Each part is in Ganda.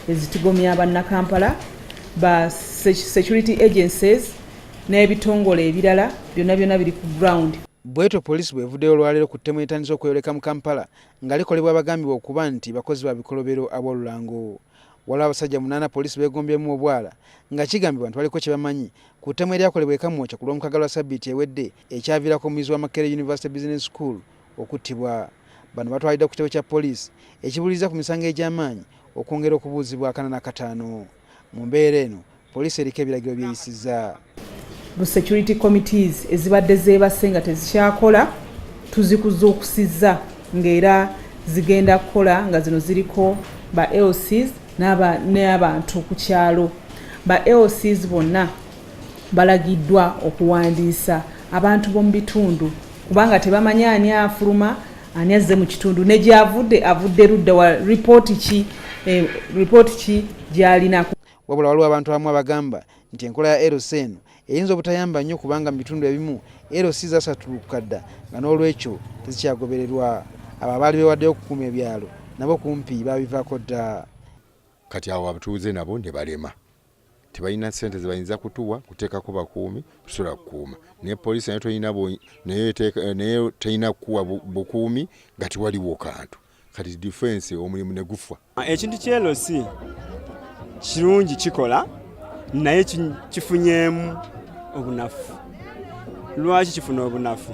Ezitigomya Bannakampala, ba security agencies n'ebitongole ebirala byonna byonna biri ku ground. Bwetyo poliisi bw'evuddeyo olwaleero ku ttemu eritandise okweyoleka mu Kampala nga likolebwa abagambibwa okuba nti bakozi ba bikolobero ab'olulango. Waliwo abasajja munaana poliisi beegombyemu obwala nga kigambibwa nti baliko kye bamanyi ku ttemu eryakolebwa e Kamwokya ku Lwomukaaga lwa ssabbiiti ewedde ekyaviirako omuyizi wa Makerere University Business School okuttibwa. Bano batwaliddwa ku kitebe kya poliisi ekibuuliriza ku misango egy'amaanyi okwongera okubuuzibwa akana n'akataano. Mu mbeera eno poliisi eriko ebiragiro byeyisizza. Bu security committees ezibadde zeebase nga tezikyakola tuzikuzuukusizza ng'era zigenda kukola, nga zino ziriko ba LCs n'abantu ku kyalo. Ba LCs bonna balagiddwa okuwandiisa abantu b'omu bitundu kubanga tebamanyi ani afuluma, ani azze mu kitundu, ne gy'avudde, avudde ludda wa, ripooti ki, ripooti ki gy'alina. Wabula waliwo abantu abamu abagamba nti enkola ya LC eno eyinza obutayamba nnyo kubanga mu bitundu ebimu LC zasatulukuka dda nga n'olwekyo tezikyagobererwa. Abo abaali beewaddeyo okukuuma ebyalo nabo kumpi baabivaako dda. Kati awo abatuuze nabo ne balema, tebalina ssente zebayinza kutuwa kuteekako bakuumi tusobola kukuuma, naye poliisi nayo tolina, naye terina kukuwa bukuumi nga tewaliwo kantu. Kati defense omulimu ne gufa. Ekintu kya LC kirungi, kikola, naye kifunyeemu obunafu. Lwaki kifuna obunafu?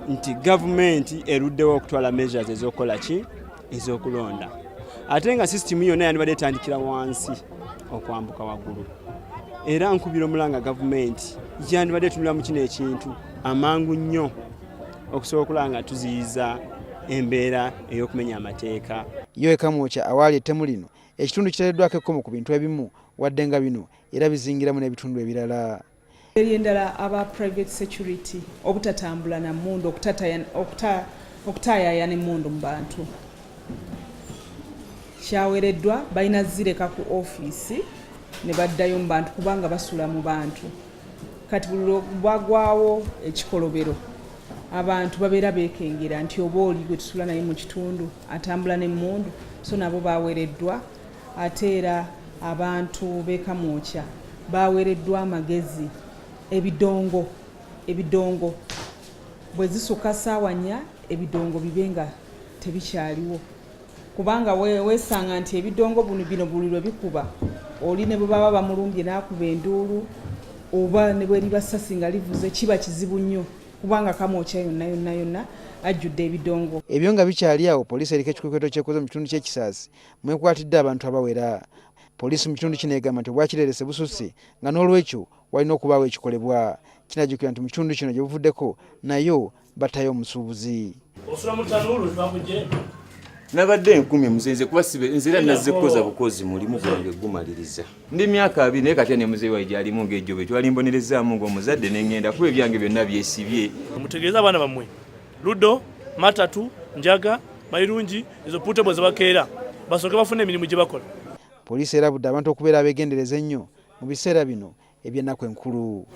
Nti gavumenti eruddewo okutwala measures ez'okukola ki, ez'okulonda, ate nga sisitimu yonna yandibadde etandikira wansi okwambuka waggulu. Era nkubira omulanga gavumenti, yandibadde etunula mu kino ekintu amangu nnyo okusobola okulaba nga tuziyiza embeera ey'okumenya amateeka. Yo e Kamwokya awaali ettemu lino, ekitundu kiteereddwako ekkomo ku bintu ebimu, wadde nga bino era bizingiramu n'ebitundu ebirala. Engeri endala, aba private security obutatambula na mmundu, okutaayaaya n'emmundu mu bantu kyawereddwa. Balina zireka ku ofiisi ne baddayo mu bantu kubanga basula mu bantu. Kati buli lwagwawo ekikolobero, abantu babeera beekengera nti oba oli gwe tusula naye mu kitundu atambula n'emmundu, so nabo bawereddwa. Ate era abantu b'e Kamwokya baweereddwa amagezi, ebidongo bwe zisukka ssaawa 4, ebidongo bibe nga tebikyaliwo, kubanga weesanga nti ebidongo bino buli lwe bikuba, oli ne bwe baba bamulumbye n'akuba enduulu, oba ne bwe liba ssasi nga livuze, kiba kizibu nnyo kubanga Kamwokya yonna yonna yonna ajjudde ebidongo. Ebyo nga bikyali awo, poliisi eriko ekikwekweto ky'ekoze mu kitundu ky'e Kisaasi mwekwatidde abantu abawera. Poliisi mu kitundu kino egamba nti obwakirerese bususse nga n'olwekyo walina okubaawo ekikolebwa. Kinajjukira nti mu kitundu kino gye buvuddeko nayo battayo omusuubuzi. Osula mu tanuulu tebakugye? Nabadde enkumi muzenze kuba sibe nze era nazze kukoza bukozi, mulimu gwange gumaliriza. Ndi myaka 20, naye katya ne muzeeyi waye gyalimu ng'ejjobe twali mbonerezaamu ng'omuzadde ne ŋŋenda kuba ebyange byonna byesibye. Mutegeeze abaana bammwe ludo, matatu, njaga, mayirungi, ezo putebo zebakeera basooke bafune emirimu gye bakola. Poliisi erabudde abantu okubeera abeegendereza ennyo mu biseera bino eby'ennaku enkulu.